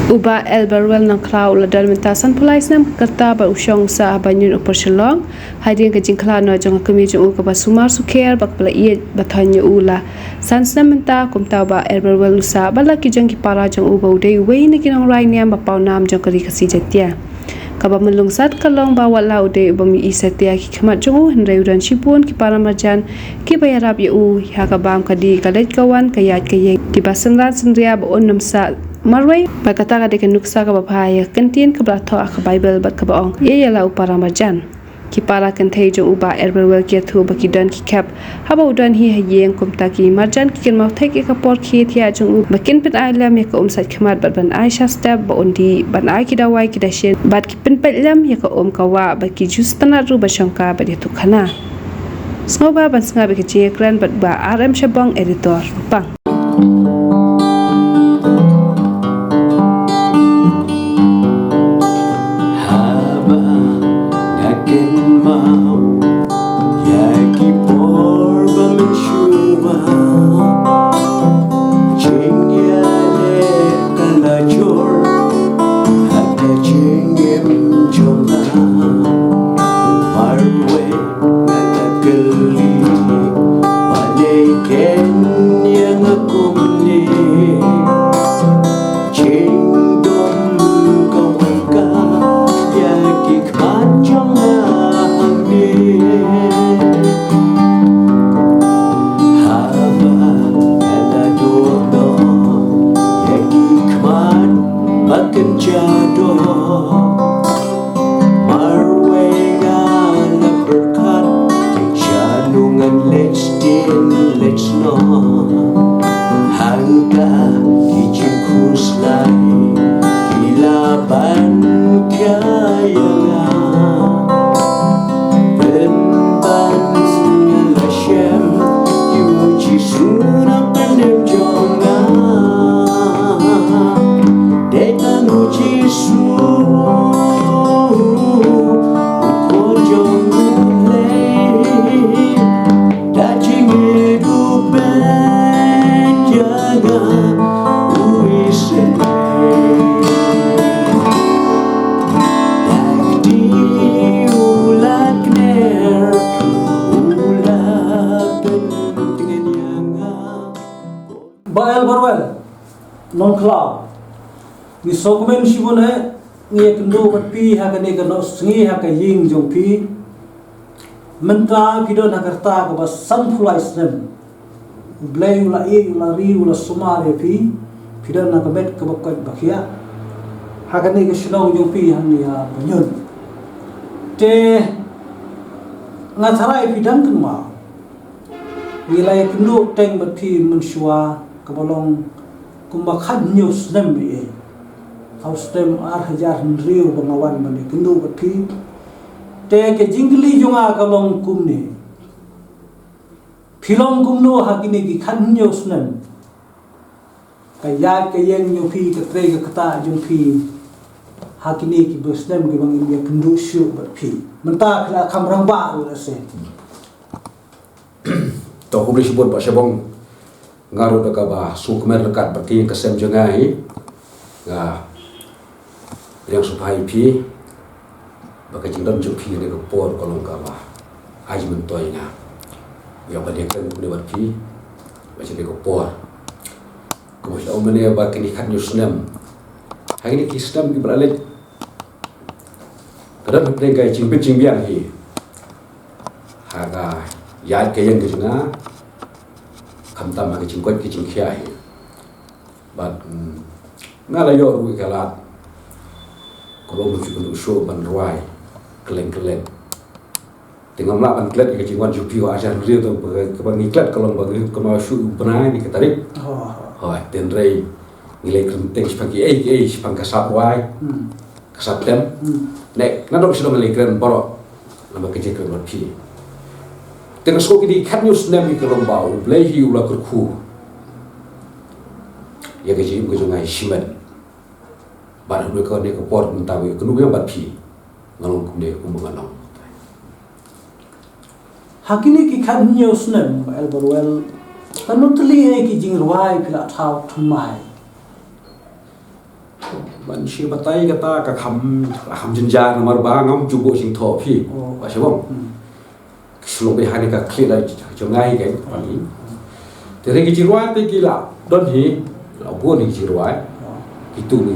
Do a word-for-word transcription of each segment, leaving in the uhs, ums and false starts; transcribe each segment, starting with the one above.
U Bah Elberwell Nongkhlaw u la don mynta sanphew lai snem ka rta bad u shong u sah ha Banyun Upper Shillong. Hadien ka jingkhlad noh jong ka kmie jong u kaba sumar sukher bad kaba la ïeit, ba thon ïa u la san snem mynta, kumta u Bah Elberwell u sah bad la ki jong ki para jong u ba u dei uwei na ki nongrwai niam ba paw nam jong ka Ri Khasi Jaiñtia. Kaba mynlungsat ka long ba wat la u dei u bym ïohi satia ki khmat jong u, hynrei u don shibun ki para marjan kiba ïarap ïa u ha ka bam ka dih, ka leit ka wan, ka ïaid ka ïeng, kiba synran synria ba un ym sah marwei. Bad kata ka dei ka nuksa kaba bha ïa ka kyntien kaba la thoh ha ka Baibl bad kaba ong, ïa ïa la u para marjan. Ki para kynthei jong u Bah Elberwell ki ïathuh ba ki don ki khep haba u don hi ha ïing, kumta ki marjan ki kynmaw thik ïa ka por khie thiah jong u ba kin pynai lem ïa ka um sait khmat bad ban ai sha step ba un dih, ban ai ki dawai ki dashin bad ki pynpeit lem ïa ka um ka wah bad ki ju sngewtynnad ruh ban shongkai bad ïathuh khana. Sngewbha ban sngap ïa ka jingïakren bad Bah R M Shabong, editor. Pang. Haba nga kynmaw ïa ki por ba mynshuwa, jingïaleh ka la jur ha ka jingim jong nga. Marwei nga la kylli, balei ken ïa nga kumne? Jingdum ka wan ka ïa ki khmat jong nga hangne. Haba nga la duh noh ïa ki khmat ba kynja doh, marwei nga la pyrkhat, shano ngan leit sdien leit snoh. Hangta ki jingkhuslai ki la ban khia ïa nga. Pynban nga la shem ïa u Jisu na pdeng jong nga. Dei tang u Jisu, u Khun jong U Blei. Da jingïeit u pynjah nga u isynei. Da kti u la kner, u la pyntngen ïa nga. Bah Elberwell Nongkhlaw, ngi sngewkmen shibun eh, ngi ïakynduh bad phi ha kane ka nohsngi ha ka ïing jong phi. Mynta phi don ha ka rta kaba sanphew lai snem. U Blei u la ïeit, u la ri, u la sumar ïa phi. Phi don ha ka met kaba koit ba khiah ha kane ka shnong jong phi hangne ha Banyun. Te nga tharai phi dang kynmaw, ngi la ïakynduh teng bad phi mynshuwa kaba long kumba khathynñiew snem ïa, ha u snem ar hajar hynriew ba nga wan ban ïakynduh bad phi. Te ka jingkylli jong nga ka long kumne: phi long kumno ha kine ki khathynñiew snem? Ka ïaid ka ïeng jong phi, ka trei ka ktah jong phi ha kine ki bun snem kiba ngim ïakynduh shuh bad phi. Mynta phi la kham rangbah ruh lehse. To, khublei shibun Bah Shabong. Nga ruh da kaba sngewkmen ryngkat bad ka ïing ka sem jong nga hi, nga pdiang sngewbha ïa phi ba ka jingdon jong phi ha kane ka por ka long kaba ai jingmyntoi ïa nga, ïa ban ïakren kumne bad phi ba ha kane ka por. Kumba la ong mynne ba kine khathynñiew snem, ha kine ki snem kiba la leit, ka don hapdeng ka jingbit jingbiang hi ha ka ïaid ka ïeng ka jong nga, khamtam ha ka jingkoit ka jingkhiah hi. Bad, mm, nga la ïoh ruh ïa ka lad, ka long ba phi kynduh shuh ban rwai kylleng kylleng. Te ngam lah ban klet ïa ka jingwan jong phi ha u Ajan Rio, to, ba ka, kaba ngi klet ka long ba ngi kynmaw shuh u bnai ne ka tarik. Oh. Hooid, hynrei ngi leit kren teng shaphang kiei kiei, shaphang ka sap rwai, hmm, ka sap tem. Hmm. Ne, naduh sha ngi leit kren baroh namar ka jingkren bad phi. Te nga sngew kine ki khathynñiew snem ki ka long ba U Blei hi u la kyrkhu ïa ka jingim ka jong nga hi shimet. Bad ha kane ka por mynta ba nga ïakynduh bad phi, nga long kumne kumba nga long. Ha kine ki khathynñiew snem, Bah Elberwell, katno tylli eh ki jingrwai phi la thaw thymmai? Ban shi batai kata ka kham, kham jynjar namar ba ngam ju buh jingthoh phi. Oh. Ba shabong. Hmm. Shlong beh hani ka khlieh la jong nga hi kan, pani. Te re ki jingrwai te ki la don hi, la bun hi ki jingrwai. Ki tu ni.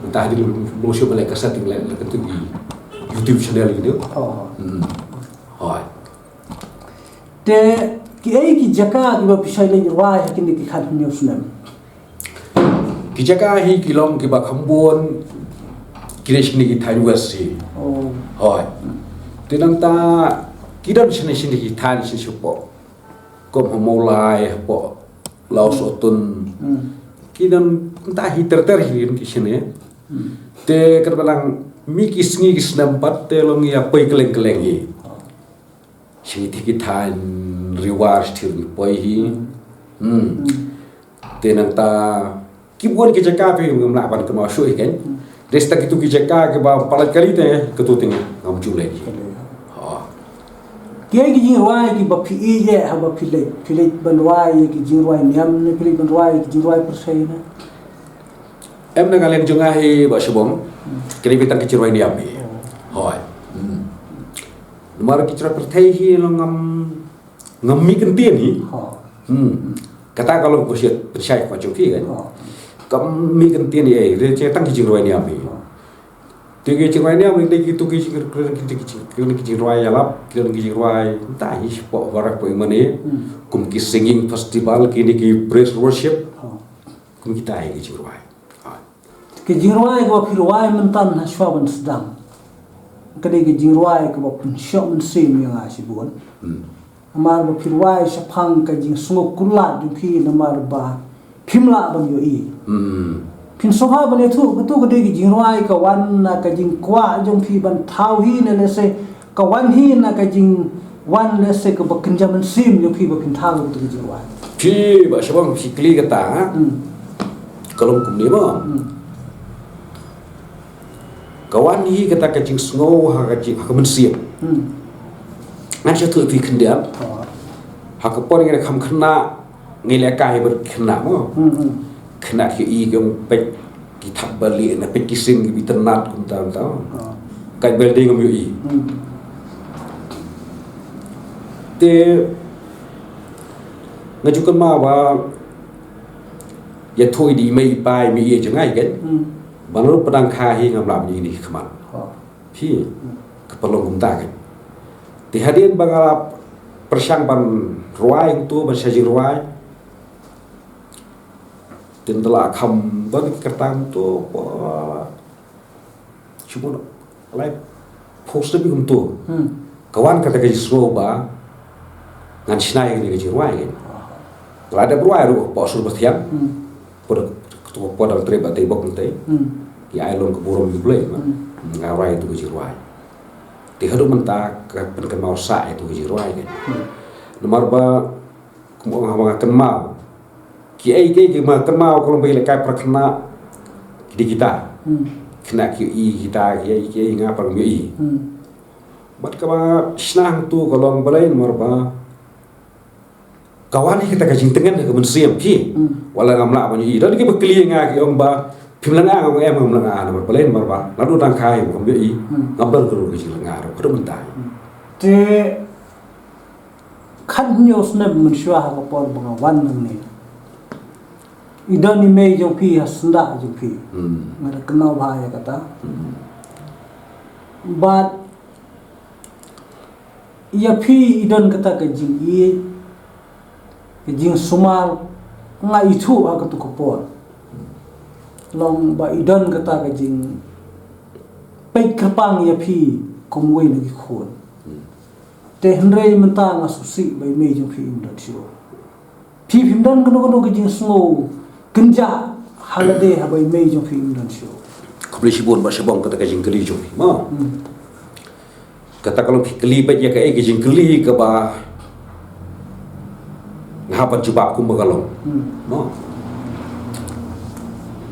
Mynta hi ding long shu ba leh ka setting leh, leh ka tu ki YouTube channel gitu. Oh. Hmm. Hoi. Te ki ei ki jaka kiba phi shai leit rwai ha kine ki khathynñiew snem? Ki jaka hi ki long kiba kham bun, kine shane ki thaiñ west hi. Oh. Hoi. Te nangta ki don shane shane ki thaiñ shane shapoh. Kum ha Mawlai, hapoh Lawsohtun. Hmm. Ki don nangta hi ter ter hi ki shane. Hmm. Te katba lang mih ki sngi ki snem pat te long ïa poi kylleng kylleng hi. Shi te ki thaiñ Ri War shi te ngi poi hi. Hmm. Hmm. Te nangta ki bun ki jaka phi ngam lah ban kynmaw shuh hi kan. Hmm. Te sa kitu ki jaka kiba palat kali te kitu te ngam ju leh hi. Kali. Ha. Ki ei ki jingrwai kiba phi ïeit haba phi leit, phi leit ban rwai ki jingrwai niam ne phi leit ban rwai ki jingrwai pyrthei ne? Em, na ka liang jong nga hi Bah Shabong. Hmm. Kine beit tang ki jingrwai niam hi. Oh. Hoi. Hmm. Namar ki jingrwai pyrthei hi long ngam, ngam mih kyntien hi. Ha. Hmm. Kata ka long ka bunsien pynshai ka jong ki kan. Ha. Kam mih kyntien hi, eh, re che tang ki jingrwai niam hi. Ha. Te ki jingrwai niam, te ki tu ki jing-, ki jing-, ki jingrwai ïalap, ki jingrwai nangta hi shapoh barak poh mane. Hmm. Kum ki singing festival, kine ki praise worship. Ha. Kum kita hi ki jingrwai. Ha. Ki jingrwai kiba phi rwai mynta ha shuwa ban sdang. Kane ki jingrwai kiba pynshoh mynsiem ïa nga shibun. Hmm. Namar ba phi rwai shaphang ka jingsngew kular jong phi namar ba phim lah ban ïohi. Hmm. Phin sngewbha ban ïathuh, katu ka dei ka jingrwai ka wan na ka jingkwah jong phi ban thaw hi ne lehse ka wan hi na ka jingwan lehse kaba kynja mynsiem jong phi ba phin thaw katu ka jingrwai. Phi Bah Shabong phi kylli kata, ha? Hmm. Ka long kumne mo. Hmm. Ka wan hi kata ka jingsngew ha ka jing, ha ka mynsiem. Hmm. Ngan sa ïathuh ïa phi khyndiat. Oh. Ha ka por ngi kham khynnah, ngi lehkai bad khynnah mo. Hmm, hmm. Khynnah ki ïohi ki ong peit ki thap ba lieh ne peit ki sing kiba itynnad kumta kumta. Oh. Ka bel dei ngam ïohi. Hmm. Te nga ju kynmaw ba ïathuh ïa i mei i pa i mei i jong nga hi kan. Hmm. Ba nga ruh pdeng kha hi ngam lah ban ïohi khmat. Oh. Phi. Hmm. Ka pynlong kumta kan. Te hadien ba nga la pyrshang ban rwai hangto ban shah jingrwai. Te nga la kham ban kyrteng to pa. Shu bun lai phew snem kumto. Hmm. Ka wan kata ka jingsngew ba ngan shna ïa kane ka jingrwai kan. Nga la dep rwai ruh hapoh Sur Bathiang. Hmm. Pud, pud, pud dang trei ba tei bok tei. Hmm. Ïa ai long ka burom ïa U Blei ma. Hmm. Nga rwai ïa tu ka jingrwai. Te haduh mynta ka pynkynmaw sah ïa tu ka jingrwai kan. Hmm. Namar ba Kumba nga kynmaw. Kiei kiei kiba nga kynmaw ka long ba ïalehkai para khynnah. Ki dei kita. Hmm. Khynnah ki ïohi kita kiei kiei nga pat ngam ïohi. Hmm. Bad kaba shna hangto ka long balei namar ba ka wan hi kata ka jingtngen ha ka mynsiem phi. Hmm. Wat la ngam lah ban ïohi. Don kiba kylli ïa nga ki ong ba phim lynga, nga ong em ngam lynga namar balei namar ba naduh dang kha hi ngam ïohi. Hmm. Ngam don ka ruh ka jinglynga ruh haduh mynta. Hmm. Te Khathynñiew snem mynshuwa ha ka por ba nga wan nangne. I don i mei jong phi ha syndah jong phi. Hmm. Nga da kynmaw bha ïa kata. Hmm. Bad ïa phi i don kata ka jingïeit, ka jingsumar, nga ithuh ha katu ka por. Long ba i don kata ka jingpeit kyrpang ïa phi kum uwei na ki khun. Hmm. Te hynrei mynta nga sngewsih ba i mei jong phi im don shuh. Phi phim don kano kano ka jingsngew kynjah ha lade haba i mei jong phi im don shuh. Khublei shibun Bah Shabong kata ka jingkylli jong phi. Ma. Hmm. Kata ka long phi kylli beit ïa kaei ka jingkylli kaba nga hap ban jubab kumba ka long. Hmm. Ma.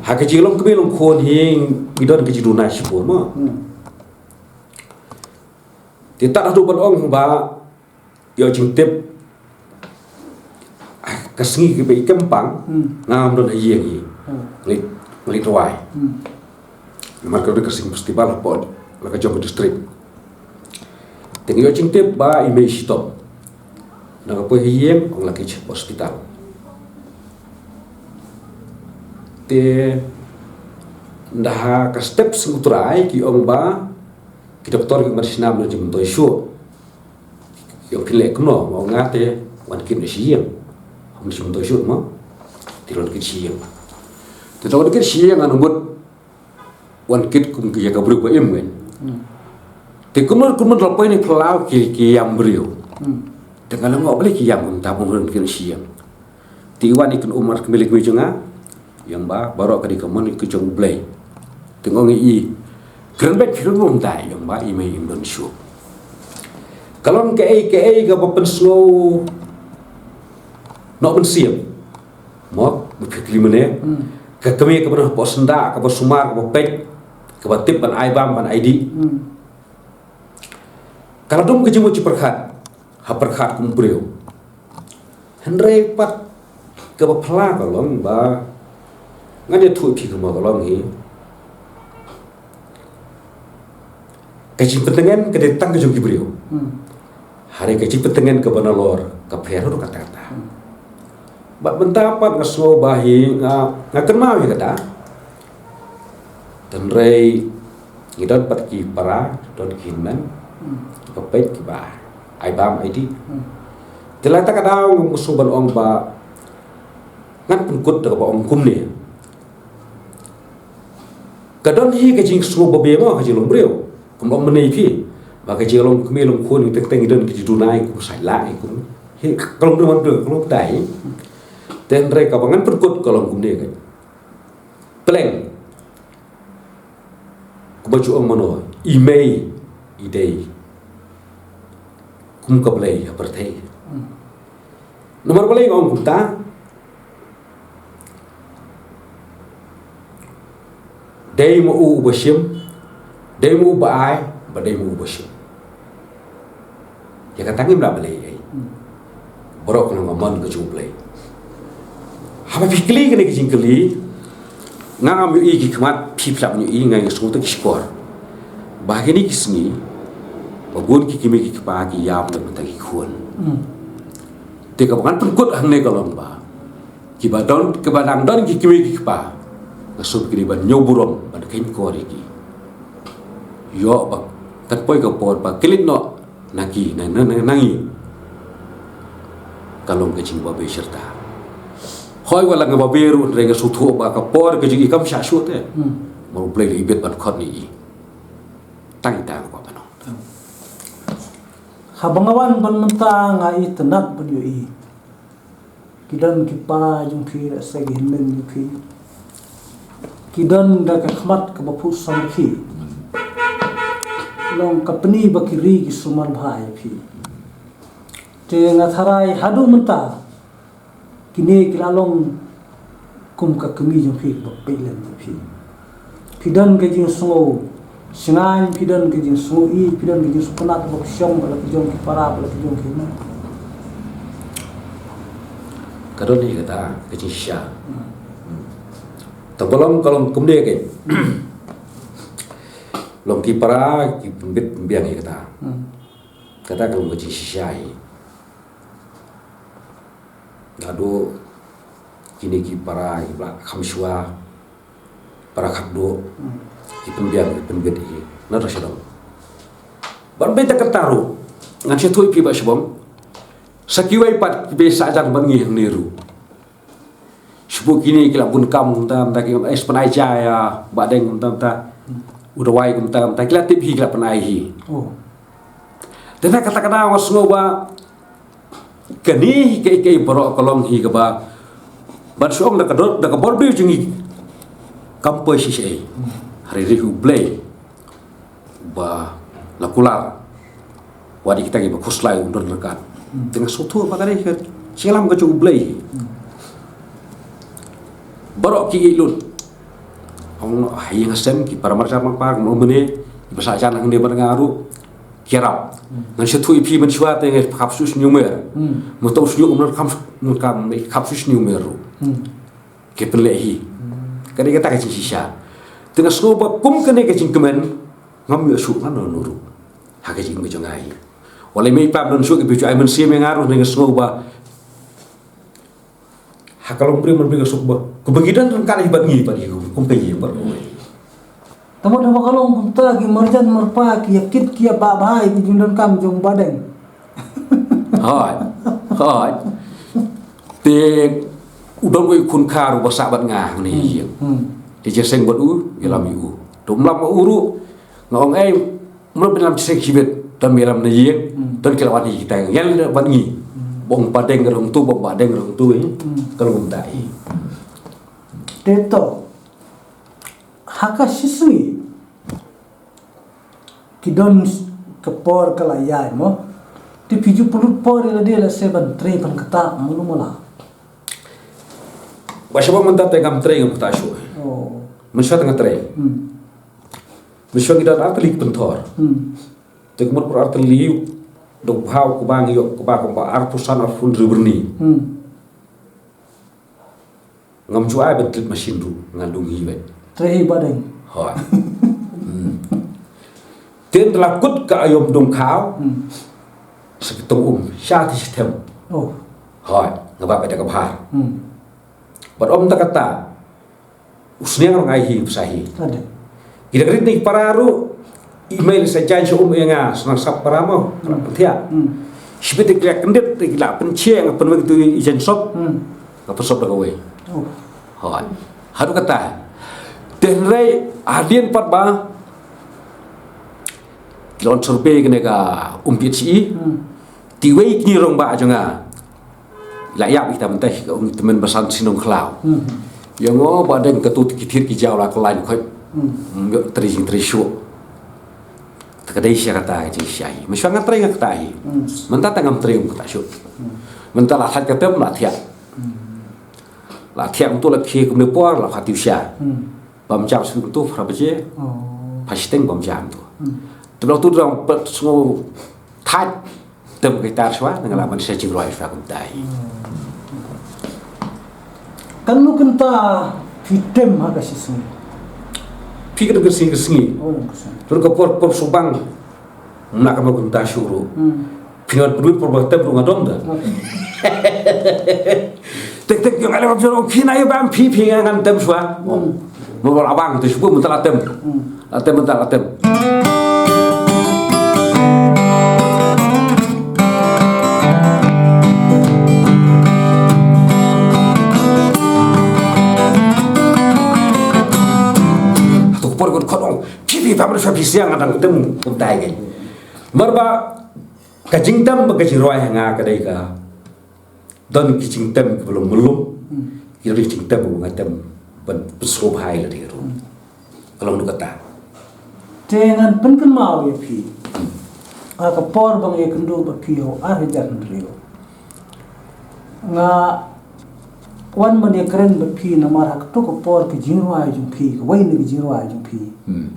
Ha ka jinglong kmie long khun hi ngi don ka jingduna shibun ma. Hmm. Te tad haduh ban ong ba ïoh jingtip. Ah, ka sngi kaba i kem pang, hmm, nga ngam don ha ïing hi. Hmm. Nga leit, nga leit rwai. Hmm. Namar ka dei ka Sing Festival hapoh la ka jong ka district. Te nga ïoh jingtip ba i mei i shitom. Na ka poi ha ïing, ong la ki sha hospital. Te nda ha ka step Sing U Trai ki ong ba ki doktor ki ong ba shna ban ïoh jingmyntoi shuh. Ïoh phin leh kumno, ma nga te wan kit na sha ïing. Hom jingmyntoi shuh mo. Te wan kit sha ïing. Te wan kit sha ïing, nga mut wan kit kum ki ïa ka briew ba im, kan. Hmm. Te kumno kumno la poi ne phyllaw ki, ki ïam briew. Hmm. Te nga la ong, "Balei ki ïam kumta, bym wan kit sha ïing?" Te i wan i kynmaw mar kmie lei kmie jong nga, i ong ba baroh ka dei ka mon ka jong U Blei. Te nga ong, "I kren beit phi ruh kumta," i ong ba, "I mei im don shuh." Ka long kaei kaei kaba pynsngew noh mynsiem. Mo, ba phi kylli mynne. Hmm. Ka kmie kaba don hapoh syndah, kaba sumar, kaba peit, kaba tip ban ai bam, ban ai dih. Hmm. Ka la dum ka jingmut jingpyrkhat ha pyrkhat kum u briew. Hynrei pat kaba phylla ka long ba ngan ïathuh ïa phi kumno ka long hi. Ka jingpyntngen ka dei tang ka jong ki briew. Hmm. Hynrei ka jingpyntngen kaba nalor ka pher ruh katta katta. Hmm. Bad mynta pat nga sngew ba hi nga, nga kynmaw ïa kata. Hynrei ngi don pat ki para, don ki hynmen, hmm, kiba peit, kiba ai bam ai dih. Hmm. Te la kata ka daw nga sngew ban ong ba ngan pynkut da kaba ong kumne. Ka don hi ka jingsngew babe mo, ka jinglong briew. Kumba ong mynne ïa phi ba ka jinglong kmie long khun, teng teng i don ka jingduna ïa kum sait lah ïa kum. Hi ka long briew man briew ka long tai. Te hynrei kaba ngan pynkut ka long kumne, ka pleng. Kumba ju ong mano, i mei i dei kum ka blei ha pyrthei. Hmm. Namar balei nga ong kumta? Dei ma u uba shim, dei ma u uba ai, bad dei ma u uba shim. Ïa kata ngim lah ban leh ei. Hmm. Baroh ka long ka mon ka jong U Blei. Haba phi kylli kane ka jingkylli, nga ngam ïohi ki khmat, phi phi lah ban ïohi, nga ïa sngewthuh ki shkor. Ba ha kine ki sngi ba bun ki kmie ki kpa ki ïam na ka bynta ki khun. Hmm. Te kaba ngan pynkut hangne ka long ba kiba don, kiba dang don ki kmie ki kpa, nga sngewbha ki dei ban ñiew burom, ban kheiñ kor ïa ki. Ïoh ba kan poi ka por ba kylliat noh na ki, na, na, na, na ngi. Ka long ka jingbabe shirta. Hooid, wat la nga babe ruh, hynrei nga sngewthuh ba ka por ka jong i kam shah shuh te. Hmm. Namar U Blei la ibit ban khot ïa i. Tang ita nga kwah ban ong. Haba nga wan ban mynta nga itynnad ban ïohi. Ki don ki para jong phi, lehse ki hynmen jong phi. Ki don da ka khmat kaba phuh song ïa phi. Long ka pyni ba ki ri ki sumar bha ïa phi. Te nga tharai haduh mynta kine ki la long kum ka kmie jong phi kaba peit lem ïa phi. Phi don ka jingsngew shngaiñ, phi don ka jingsngew ïeit, phi don ka jingsngewtynnat ba phi shong bad la ki jong ki para, bad la ki jong ki hynmen. Ka don hi kata ka jingshisha. Hmm. Hmm. Tang ba long ka long kumne, ka long ki para ki pynbit pynbiang hi kata. Hmm. Kata ka long ka jingshisha hi. Naduh kine ki para kiba la kham shuwa, para khatduh, hmm, ki pynbiang ki pynbit hi na ka shnong. Ban beit da kata ruh, ngan sngewthuh ïa phi ba shibun sa kiwei pat kiba sah jan bad ngi hangne ruh. Shu kine ki la bun kam kumta kumta, ki ai, pynai ja ïa Bah Deng kumta kumta, u dawai kumta kumta, ki la tip hi, ki la pynai hi. Oh. Te na kata ka daw nga sngew ba kane hi kaei kaei baroh ka long hi kaba, ban shu ong da ka dor, da ka bor briew jong ngi kam poi shisha ei. Hynrei hi U Blei ba la kular. Wat ïa kita kiba khuslai un don ryngkat. Hmm. Te nga sngewthuh ba ka dei ka jingïalam ka jong U Blei. Hmm. Baroh ki ïeit lut. Ong ha ïing ha sem, ki para marjan marpa, kum ong mynne, kiba sah jan hangne bad nga ruh ki ïarap. Hmm. Ngan sngewthuh ïa phi mynshuwa te nga khap shu shñiuh mer. Hmm. Mynta u shñiuh um nang kham, nang kham, khap shu shñiuh mer ruh. Hmm. Ki pynleh hi. Hmm. Ka dei kata ka jingshisha. Te nga sngew ba kum kane ka jingkmen ngam ïoh shuh ngan don ruh ha ka jingim ka jong nga hi. Wat la i mei i pa don shuh ki ba ju ai mynsiem ïa nga ruh, nga sngew ba ha ka longbriew mar briew ka suk ba, kumba ki don ryngkat hi bad ngi, bad ngi kum ka ïing bad ngi. Te mut haba ka long kumta, ki marjan marpa ki ïa kit ki ïa bah bha ïa ki jingdonkam jong Bah Deng. Hooid, hooid. Te u don uwei u khun kha ruh ba sah bad nga hangne ha ïing. Hmm. Te jingïaseng bad u, ïalam ïa u. Te um lam ïa u ruh, nga ong, ei, mut ban lam jingïaseng shibit, don me lam na ïing, hmm, don ki la wan hi kita, ïalam bad ngi. Hmm. Ba ong Bah Deng ruh hangto, ba ong Bah Deng ruh hangto, eh. Hmm. Ka long kumta hi. Te to, ha ka shisngi ki don ka por ka la ïaid mo. Te phi ju pynlut por ïa lade lehse ban trei ban ktah mo, lum mo la? Ba sha ba mynta te ngam trei, ngam ktah shuh. Oh. Mynshuwa te nga trei. Hmm. Mynshuwa ngi don artylli ki pynthor. Hmm. Te ka mut por artylli, dei ba u kba ngi ïoh kba kumba arphew san arphew hynriew byrni. Hmm. Ngam ju ai ban kit mashin ruh, nga dung hi beit. Trei hi Bah Deng. Hooid. Hmm. Te ynda la kut ka aïom dongkhaw. Hmm. Sa ki tong um sha ti shi them. Oh. Hooid, nga bah beit da ka bhar. Hmm. Bad ym tang kata, u sniang ruh nga ai hi, pisa hi. Ade. Ki dang rit na ki para ruh, i mei lehse jaiñ sha um ïa nga, sa nang sap para mo, ka la pynthiah. Hmm. Shibit te ki la kyndit, te ki la pynshai, nga pynweng tu i jaiñ sop. Hmm. Nga pynsop da kawei. Oh. Hooid. Haduh katta. Te hynrei hadien pat ba ki la wan survey kane ka um P H E. Hmm. Te iwei i kñi rangbah jong nga la ïap ïa kita mynta, ka um tymmen Bah San Sing Nongkhlaw. Hmm. Ïa ngo Bah Deng, kato te ki thied ki jaw la kyllain khoit. Hmm. Ym ïoh trei jingtrei shuh. Te ka dei sha kata ka jingshai. Mynshuwa nga trei nga ktah hi. Hmm. Mynta te ngam trei ngam ktah shuh. Hmm. Mynta la thait ka tem la thiah. Hmm. La thiah kumto la khie kumne por la pha tiew sha. Hmm. Bam jam shu kumto phra baje. Oh. Pha shiteng bam jam to. Hmm. Te ba tu dang pat sngew thait. Tem ka guitar shuwa, nga lah ban sa jingrwai shuwa kumta hi. Katno kynta phi tem ha ka shisngi? Phi ka dang ka sngi ka sngi. Oh, ka sngi. Ruh ka por por subang. Mna ka ma kynta shuh ruh. Hmm. Phi ngan pynwit por ba tem ruh nga dom da. Okay. Tek tek ïong ale ba phi phi na ïa bam phi phi ngan tem shuwa. Hmm. Mo la bang te shu mynta la tem. Hmm. La tem mynta la tem. Tu por ko khot ong phi phi pam sha phi siang adang tem kumtai ke. Mar ba ka jingtem ba ka jingrwai ha nga ka dei ka don ki jingtem kiba long mlum. Hmm. Ki don ki jingtem ba nga tem ban pynsngewbha ïa lade ruh. Hmm. Ka long ruh kata. Te ngan pynkynmaw ïa phi. Hmm. Ha ka por ba nga ïakynduh bad phi ha u ar hajar hynriew, nga wan ban ïakren bad phi namar ha kato ka por ka jingrwai jong phi, kawei na ka jingrwai jong phi. Hmm.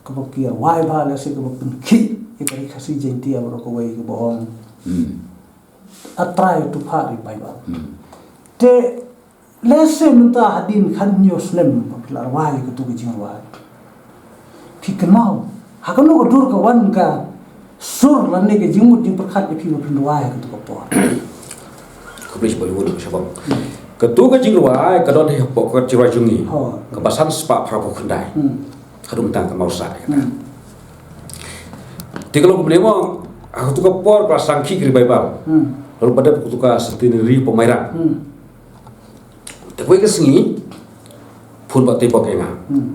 Kaba ki rwai bha lehse kaba pynkhih ïa ka Ri Khasi Jaiñtia baroh kawei kaba ong. Hmm. A trai to phah ri Baibl. Hmm. Te lehse mynta hadien khathynñiew snem ba phi la rwai katu ka jingrwai, phi kynmaw ha kano ka dur ka wan ka sur lane ka jingmut jingpyrkhat ïa phi ba phin rwai katu ka por? Khublei shibun ïa u Shabong. Hmm. Katu ka jingrwai ka don hapoh ka jingrwai jong ngi. Ho. Kaba san spah phra phew khyndai. Hmm. Haduh mynta ka mawsah ïa kata. Hmm. Te ka long kumne mo, ha katu ka por ka la sangkhih ka Ri Baibl. Hmm. Ruh ba dep katu ka centenary pynmairang. Hmm. Te kawei ka sngi phone Bah Teibok ïa nga. Hmm.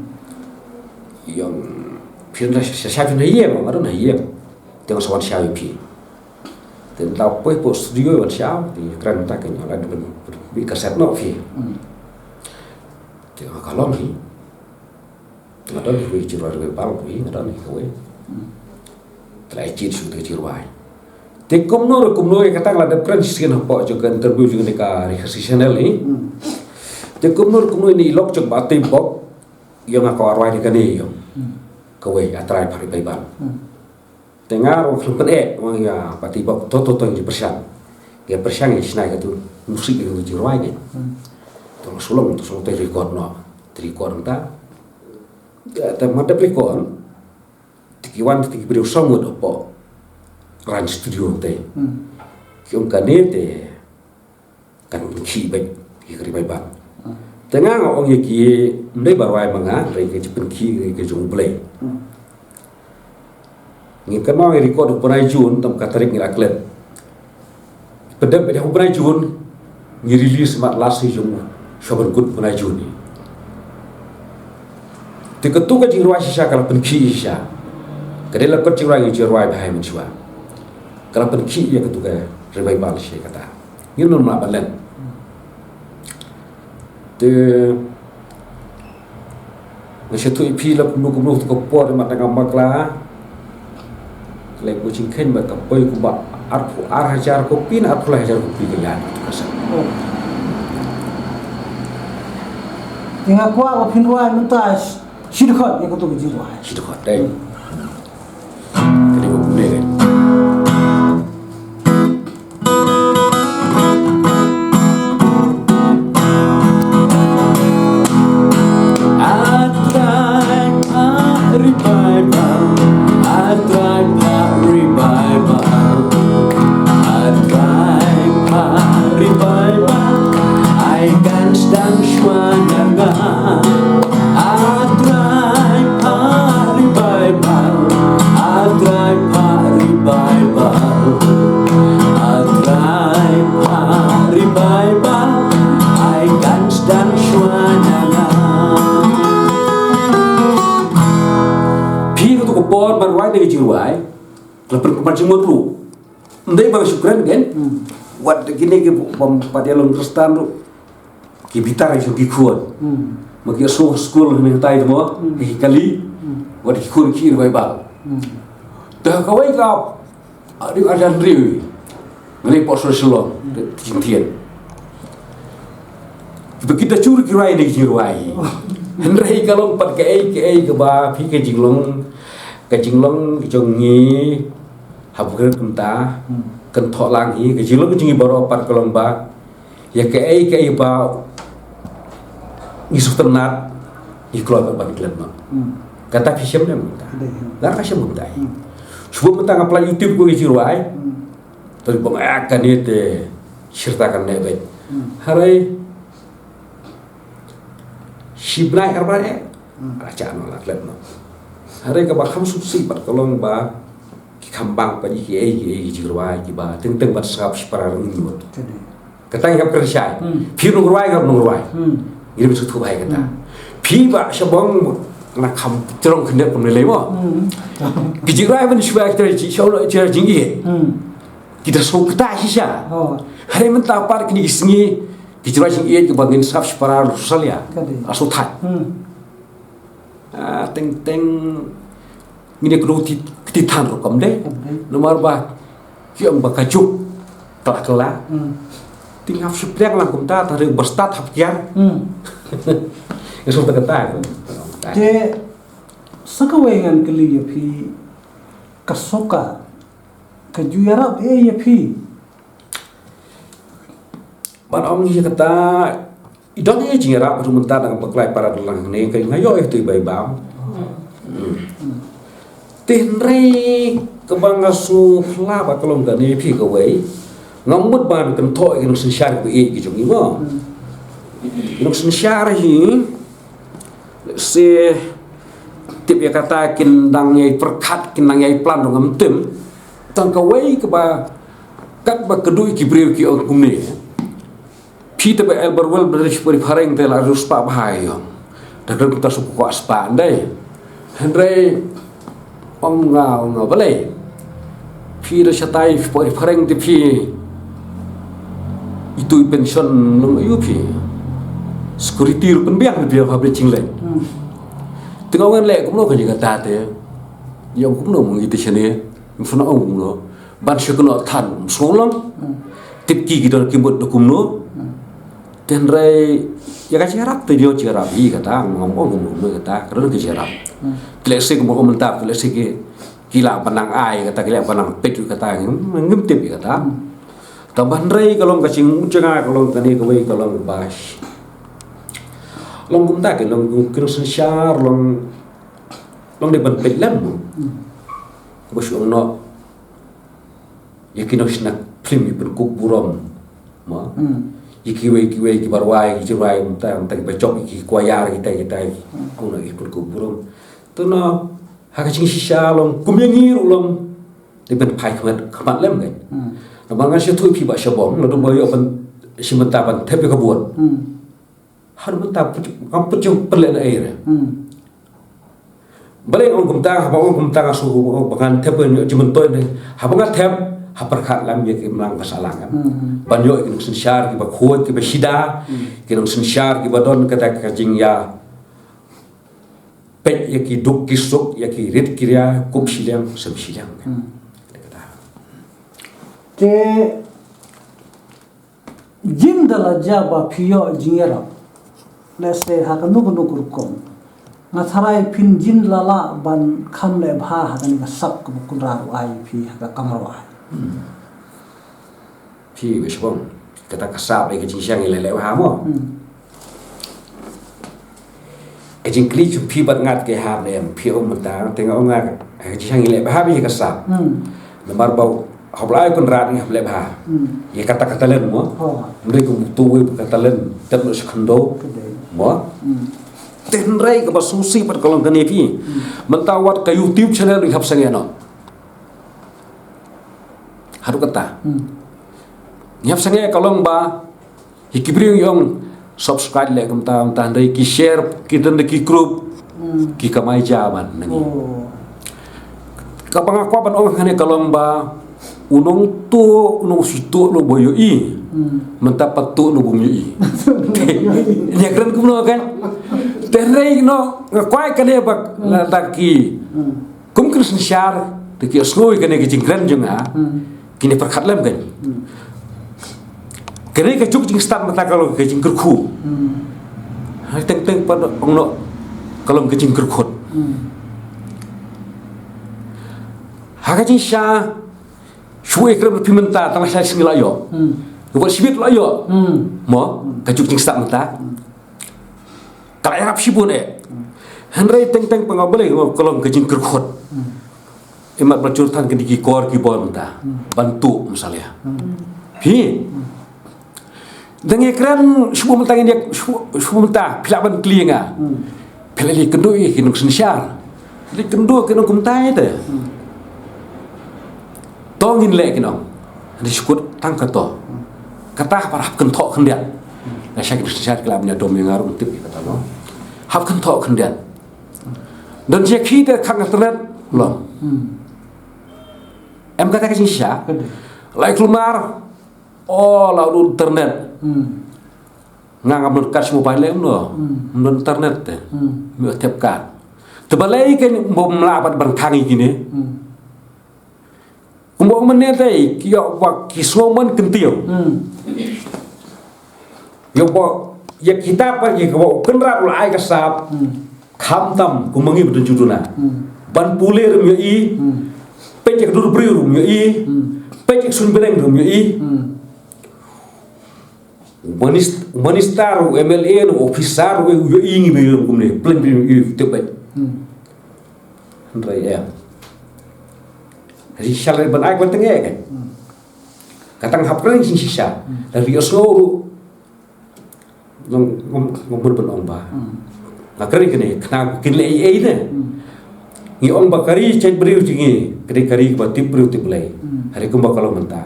Ïong phi don sha sha phi don ha ïing, nga don ha ïing. Te nga sa wan shaw ïa phi. Te nga la poi hapoh studio wan shaw, te kren ta ka ïong la dep bit kaset noh phi. Hmm. Te nga ka long hi. Nga don hi kawei ka jingrwai, kawei bang kawei nga don hi kawei. Hmm. Te la ai jied shuh ka jingrwai. Te kumno re kumno ïa kata nga la dep kren shisien hapoh jong ka interview jong ka Ri Khasi Channel hi. Hmm. Te kumno re kumno ïa i lok jong Bah Teibok ïong nga ka rwai da kane ïong. Hmm. Kawei A Trai Phah Ri Baibl. Hmm. Te nga ruh khlem pyneh, ong ïa Bah Teibok, to to to ngi pyrshang. Ngi pyrshang ngi shna ïa katu, musik ïa katu jingrwai ngi. Hmm. To shu long, to shu long te record noh. Te record nangta. Te ma dep record, te ki wan te ki briew saw ngut hapoh Rang Studio te. Hmm. Ki ong kane te kan pynkhih beit ïa ka revival. Hmm. Te nga nga ong ïa ki, ym dei ba rwai ma nga, hynrei ka jingpynkhih ka jong U Blei. Hmm. Ngi kynmaw ngi record u bnai Jun, tam ka tarik ngi la klet. Pyndonkam ïa u bnai Jun, ngi release mat last sha jong, sha ban kut u bnai Jun. Te katu ka jingrwai shisha ka la pynkhih shisha. Ka dei la kot jingrwai ngi jingrwai bha hi mynshuwa. Ka la pynkhih ïa katu ka revival shisha kata. Ngin ym lah ban len. Te nga shu ïathuh ïa phi la kumno kumno tu ka por, mat nga bakla. Lei ko jingkheiñ ba ka poi kumba arphew ar hajar kopi ne arphew lai hajar kopi ka ïaid tu ka set. Oh. Te nga kwah ba phin rwai mynta shi dkhot ïa katu ka jingrwai. Shi dkhot dei. Ka dei ba kumne dei. A Trai Phah Revival, A Trai Phah Revival, A Trai Phah Revival, ai kan sdang shuwa na nga. A Trai Phah Revival, A Trai Phah Revival, A Trai Phah Revival, ai kan sdang shuwa na nga. Phi katu ka por ban rwai da ka jingrwai, ka la pynkhlaiñ jingmut ruh. Ym dei ba shu kren kein. Hmm. Wat kine ki bym pat ïalong Khristan ruh. Ki bitar jong ki khun. Hmm. Ma ki sngew skul ne tai mo, hmm, ki kali. Hmm. Wat ki khun ki revival. Hmm. Te kawei ka, ah, dei arjan riwi. Ngi pok sor Shillong, hmm, te jingthied. Ba kita chur ki rwai ne ki rwai. Oh. Hynrei ka long pat kaei kaei kaba phi ka jinglong, ka jinglong jong ngi hap kren kumta, hmm, kan thoh lang hi, ka jinglong jong ngi baroh pat ka long ba ïa kaei kaei ba ngi sngewtynnat, ngi kloi ban klet noh. Hmm. Kata phi shem ne mynta. Dei, hmm. Lada ka shem mynta. Hmm. Shuwa mynta nga pynlait YouTube ko ïa ki rwai. Hmm. Te ba nga ïa kane te shirta kan leh beit. Hmm. Hynrei shi bnai ar bnai. Hmm. Ra cha noh la klet noh. Hynrei kaba kham suk si pat ka long ba ki kham bang pat ïa kiei kiei ki jingrwai kiba teng teng ban sngap shipara rngin mut. Ka dei. Kata ngi hap kren shai. Hmm. Phi nongrwai, nga nongrwai. Hmm. Ngi dei ban sngewthuh bha ïa kata. Hmm. Phi bah sha bong na kham jrong khyndiat kumne lei mo. Hmm. Ki jingrwai ban shuwa kita ji sha u la jingïeit. Hmm. Kita sngewthuh kata shisha. Oh. Hynrei mynta pat kine ki sngi ki jingrwai jingïeit kiba ngin sngap shipara Australia. Ka dei. Australia. Hmm. Ah, teng teng ngin ïa kdew kti, kti than ruh kam dei. Kam dei. Namar ba ki ong ba ka juk ka la kylla. Hmm. Te nga hap shu pdiang lang kumta, tang ruh ba stad hap kiar. Hmm. Nga shu ta kata. Te sa kawei ngan kylli ïa phi, ka soka ka ju ïarap ei ïa phi? Ban ong ïa kata, i don i jingïarap ruh mynta da ka bakla para dang hangne, ka nga ïoh ïa tu i bai bam. Hmm. Te hynrei kaba nga sngewphylla ba ka long kane phi kawei, ngam mut ban kynthoh ïa ki nongsynshar kiba ïeit ki jong ngi mo. Hmm. Ki nongsynshar hi, let's say, tip ïa kata kin dang ïai pyrkhat, kin dang ïai plan ruh ngam tip. Tang kawei kaba, katba ka dei ki briew ki ong kumne. Phi te ba el barwel ba dei shipori phareng te la riewspah bha ïa ong. Da kren kumta shu kwah spah ndai. Hynrei ong nga, ong nga balei. Phi da shatai shipori phareng te phi. Itu i pension long ayu phi. Security ruh pynbiang phi ha bri jingleng. Hmm. Te nga ong ngan leh kumno ka jingkata te. Ïa ong kumno mo ngi te shane. Ym sngewbha ong kumno. Ban shu kynnoh than, ym sngew long. Hmm. Tip ki ki don ki mut da kumno. Hmm. Te hynrei ïa ka jingïarap te ïoh jingïarap hi kata, ngam ong kumno kumno kata, ka don ka jingïarap. Hmm. Te lehse kumno kumno mynta, te lehse ki, ki lah ban nang ai kata, ki lah ban nang peit kata, ngim, ngim tip ïa kata. Hmm. Tang ba hynrei ka long ka jingmut jong nga, ka long kane kawei ka long ba. Long kumta ki long ki nongsynshar, long Long dei ban peit lem mo. Hmm. Ba shu ong noh. Ïa ki nongshna film ïa pynkup burom. Mo. Hmm. Ïa kiwei kiwei kiba rwai, ki jingrwai, mynta, mynta kiba jop, ïa ki choir, kita, kita. Hmm. Ong noh ïa pynkup burom. To noh, ha ka jingshisha long, kum ïa ngi ruh long. Dei ban phai khmat, khmat lem kan. Hmm. Namar ngan shu ïathuh ïa phi Bah Shabong, naduh ba ïoh ban, shi mynta ban thep ïa ka vote. Hmm. Haduh mynta pynleh na ei re. Hmm. Balei ong kumta, haba ong kumta nga sngew ba ngan thep ïa jingmyntoi ne. Haba nga thep, ha pyrkhat lem ïa ki imlang ka sahlang. Hmm. Ban ïoh ki nongsynshar kiba khuid kiba shida, hmm, ki nongsynshar kiba don kata ka jingïa peit ïa ki duk ki suk, ïa ki rit ki ria, kum shiliang, sem shiliang. Hmm. Te jin da la jia ba phi ïoh jingïarap. Lehse ha kano kano ka rukom. Nga tharai phin jin la lah ban kham leh bha ha kane ka sap kaba Kynrad u ai phi ha ka kamra u ai. Hmm. Phi Bah Shabong, kata ka sap ïa ka jingshang ïa leh leh bha mo. Hmm. Ka jingkylli jong phi bad nga te ka hap ne em, phi ong mynta, te nga ong nga, eh, ka jingshang ïa leh bha ïa ka sap. Hmm. Namar ba hap la ai Kynrad ngi hap leh bha. Hmm. Ïa kata ka talent mo. Oh. Hynrei kumto wei ka talent, tep noh sha khyndew. Ka dei. Mo. Hmm. Te hynrei kaba sngewsih bad ka long kane phi. Hmm. Mynta wat ka YouTube channel ngi hap sangeh noh. Haduh katta. Hmm. Ngi hap sangeh ka long ba ïa ki briew ngi ong subscribe leh kumta kumta, hynrei ki share, ki don da ki group, hmm, ki kamai ja ban na ngi. Oh. Kaba nga kwah ban ong hangne ka long ba u nongtuh, u nongshituh, u nongba ïohi. Hmm. Mynta pat tuh u nongba ïohi. Ïa kren kumno kan. Te hynrei noh nga kwah kane ba, hmm, lada ki, hmm, kum ki nongsynshar, te ki ïohsngew ïa kane ka jingkren jong nga, hmm, kin ïa pyrkhat lem kan. Hmm. Kane ka juk jingstad mynta ka long ka jingkyrkhu. Hmm. Ha teng teng pat ong noh ka long ka jingkyrkhu. Hmm. Ha ka jingshisha, shu ïa kren bad phi mynta, tang lashai sngi la ïoh. Hmm. Ïoh shibit la ïoh. Hmm. Mo, ka juk jingstad mynta. Hmm. Ka la ïarap shibun eh. Hynrei teng teng pyngaw balei ka long ka jingkyrkhu. Hmm. Imat ba jur than kine ki kor ki bor mynta. Hmm. Ban tuh masalia. Hmm. Phi. Hmm. Dang ïa kren shu mynta ngin ïa shu, shu mynta phi lah ban kylli nga. Hmm. Phi lah leit kynduh ïa ki nongsynshar. Leit kynduh ki nongkynthei te. Hmm. To ngin leh ki nong. Hynrei shu kut tang kato. Hmm. Kata hap, hap kynthoh khyndiat. Hmm. Nga sha ki nongsynshar ki lah ban ïa dom ïa nga ruh tip ïa kata mo. Hap kynthoh khyndiat. Don sha ki te khang internet long. Hmm. Em kata ka jingshisha. Ka dei. Lai kulmar. Oh, la u internet. Hmm. Nga ngam don card sha mobile leh kumno. Hmm. Ngam don internet te. Hmm. Me thep card. Te balei kein bym lah pat ban khang ïa kine. Hmm. Kumba ong mynne te ki ïoh ba ki sngew mon kyntiew. Hmm. Ïoh ba ïa kita ba ïa kaba u Kynrad u la ai ka sap. Hmm. Khamtam kum ma ngi ba don ju duna. Hmm. Ban pule ruh ym ïohi. Hmm. Peit ïa ka dur briew ruh ym ïohi. Hmm. Peit ïa ka suiñ bneng ruh ym ïohi. Hmm. U minis-, u minister, u M L A, u officer, u ïohi ngi ba ïohi kumne. Plain ba ïohi te peit. Hmm. Hynrei em. Ri shal ban ai ban tengeh kan. Hmm. Ka tang hap kren jingshisha. Hmm. Lada ri ïohsngew ruh. Ngam, ngam, ngam mut ban ong ba. Hmm. Nga kren kane, khnang kin leh ei ei ne. Hmm. Ngi ong ba ka ri jait briew jong ngi, ka dei ka ri kaba tip briew tip Blei. Hmm. Hynrei kumba ka long mynta.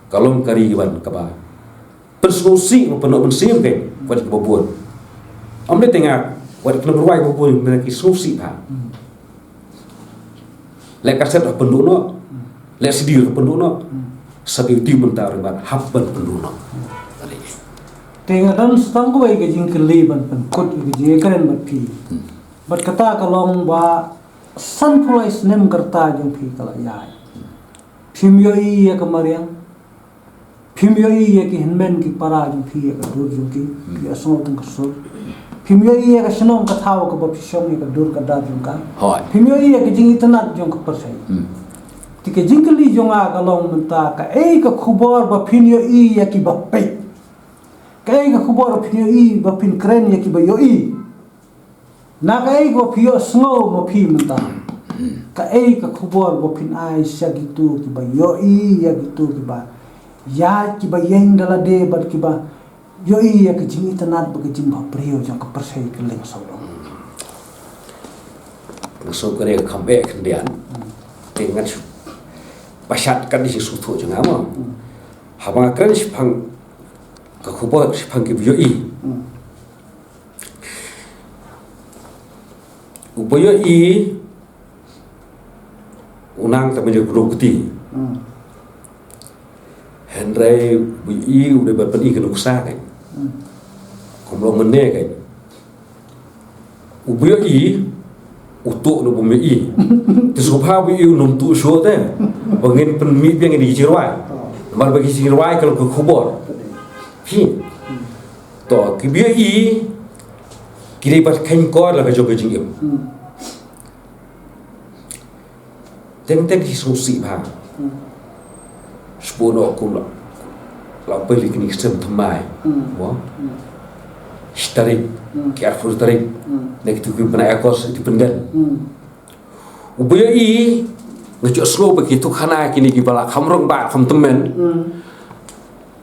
Ka long ka ri ban kaba pynsngewsih, ba pynnoh mynsiem kein, wat ki ba bun. Ym dei tang nga, wat ki nongrwai ba bun, mynta ki sngewsih bha. Hmm. Leh kaset hap pynduh noh. Hmm. Leh C D hap pynduh noh. Hmm. Sa ki YouTube mynta ruh ban hap ban pynduh noh. Hmm. Te nga don sa tang kawei ka jingkylli ban pynkut ïa ka jingkren bad phi. Hmm. Bad kata ka long ba sanphew lai snem ka rta jong phi ka la ïaid. Phim ïohi ïa ka mariang. Phim ïohi ïa ki hynmen ki para jong phi ïa ka dur jong ki, hmm, phi ïohsngew tang ka sur. Phim ïohi ïa ka shnong ka thaw kaba phi shong ïa ka dur ka dar jong ka. Hooid. Phim ïohi ïa ka jingitynnad jong ka pyrthei. Hmm. Te ka jingkylli jong nga ka long mynta kaei ka khubor ba phin ïohi ïa ki ba peit. Kaei ka khubor ba phin ïohi ba phin kren ïa ki ba ïohi. Na kaei kaba phi ïohsngew ma phi mynta? Kaei ka khubor ba phin ai sha kito kiba ïohi ïa kito kiba ïaid, kiba ïeng da lade bad kiba ïohi ïa ka jingitynnad bad ka jingbhabriew jong ka pyrthei kylleng sawdong? Nga sngew kane ka kham eh khyndiat. Te ngan shu pashat kat da ka jingsngewthuh jong nga mo. Haba nga kren shaphang ka khubor shaphang kiba ïohi, uba ïohi u nang tang ban ïakynduh kti. Hynrei uba ïohi u dei ban pyni ka nuksa, kan. Kumba mynne, kan, uba ïohi u tuh na bym ïohi. Te sngewbha uba ïohi un ym tuh shuh te. Ba ngin pynmih biang ïa ki jingrwai. Namar ba ki jingrwai ka long ka khubor. Phi. To, kiba ïohi ki dei ban kheiñ kor la ka jong ka jingim. Teng teng ki sngewsih bha. Shu noh kum la, la peli kini ki sem thymmai. Mo. Shi tarik, ki arphew tarik. Ne ki tu ki bnai August, ki pyndem. Uba ïohi, nga ju sngew ba ki tu khana kini kiba la kham rong ba kham tymmen.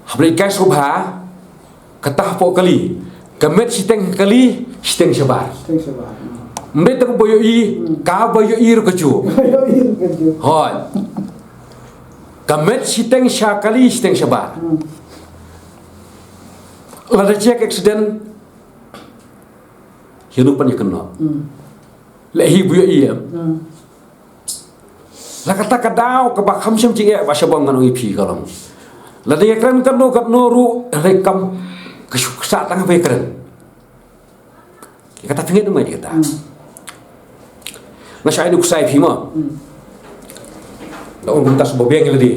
Haba leit kai sngewbha, kata hapoh kali. Ka met shiteng kali, shiteng shabar. Shiteng shabar. Ym dei tang uba ïohi, kaba ïohi ruh kajuh. Kaba ïohi ruh kajuh. Hooid. Ka met shiteng sha kali, shiteng shabar. Lada jia ka accident, ïano ban ïakynnoh? Lehse uba ïohi, em. La kata ka daw kaba kham shym jingeh ba sha bong ngan ong ïa phi ka long, lada ïakren katno katno ruh, hynrei kam, ka shu ksah tang haba ïakren. Ïa kata phi ngeit ne ym ngeit ïa kata? Nga shah ai nuksa ïa phi mo. La ong kumta shu ba biang ïa lade.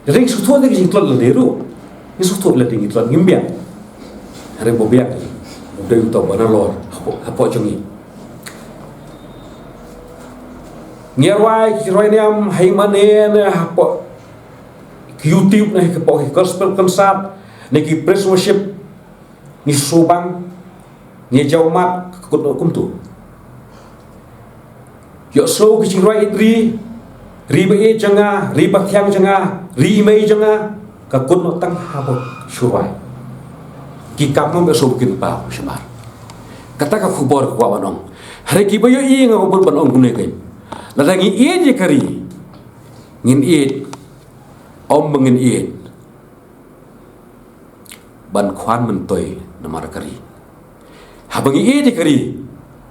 Lada ngi sngewthuh ïa ka jingtlot lade ruh, ngi sngewthuh lade ngi tlot, ngim biang. Hynrei ba biang u dei uta uba nalor hapoh, hapoh jong ngi. Ngi rwai, ki rwai niam ha i mane ne hapoh ki YouTube ne hapoh ki gospel concert ne ki praise worship, ngi sngewbang, ngi jaw mat, ka kut noh kumto. Ïohsngew ki jingrwai ïeit ri, ri ba ïeit jong nga, ri ba thiang jong nga, ri i mei jong nga, ka kut noh tang haba shu rwai. Ki kam ngam ïohsngew ba kin paw shabar. Kata ka khubor ka kwah ban ong. Hynrei kiba ïohi nga kwah ban ong kumne kein. Lada ngi ïeit ïa ka ri, ngin ïeit, ym ba ngin ïeit ban khwan myntoi namar ka ri. Haba ngi ïeit ïa ka ri,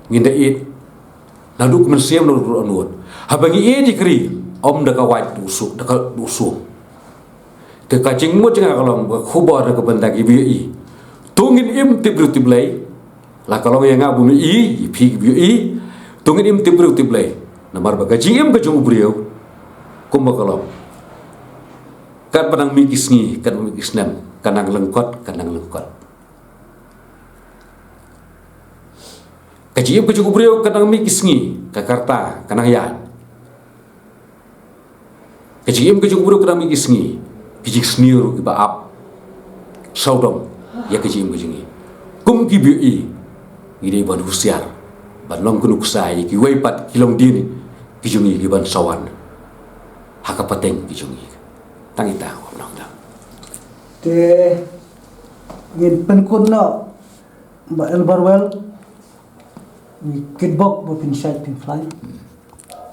ngin da ïeit naduh ka mynsiem naduh ka dohnud. Haba ngi ïeit ïa ka ri, ym da ka wait duh suk, da ka duh suk. Te ka jingmut jong nga ka long ba ka khubor na ka bynta kiba ïohi. To ngin im tip briew tip Blei. La ka long ïa nga bym ïohi, ïa phi kiba ïohi. To ngin im tip briew tip Blei. Namar ba ka jingim ka jong u briew, kumba ka long, katba nang mih ki sngi, katba mih ki snem, ka nang lyngkot, ka nang lyngkot. Ka jingim ka jong u briew ka nang mih ki sngi, ka karta ka nang ïaid. Ka jingim ka jong u briew ka nang mih ki sngi, ki jingsniew ruh kiba ap sawdong ïa ka jingim ka jong ngi. Kum kiba ïohi, ngi dei ban husiar, ban long ka nuksa ïa kiwei pat ki longdien ki jong ngi kiban sa wan ha ka pateng ki jong ngi. Tang ita, wan nang tang. Te ngin pynkut noh Bah Elbarwell, ngi kitbok ba phin shait phin khlaiñ.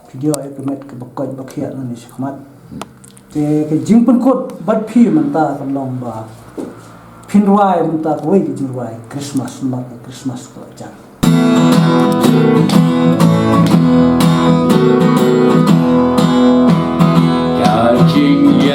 Phi dei ïa ka met kaba koit ba khiah nangne shakhmat. Te ka jingpynkut bad phi mynta ka long ba phin rwai mynta kawei ka jingrwai Christmas, namar ka Christmas ka la jan. Ka jingïa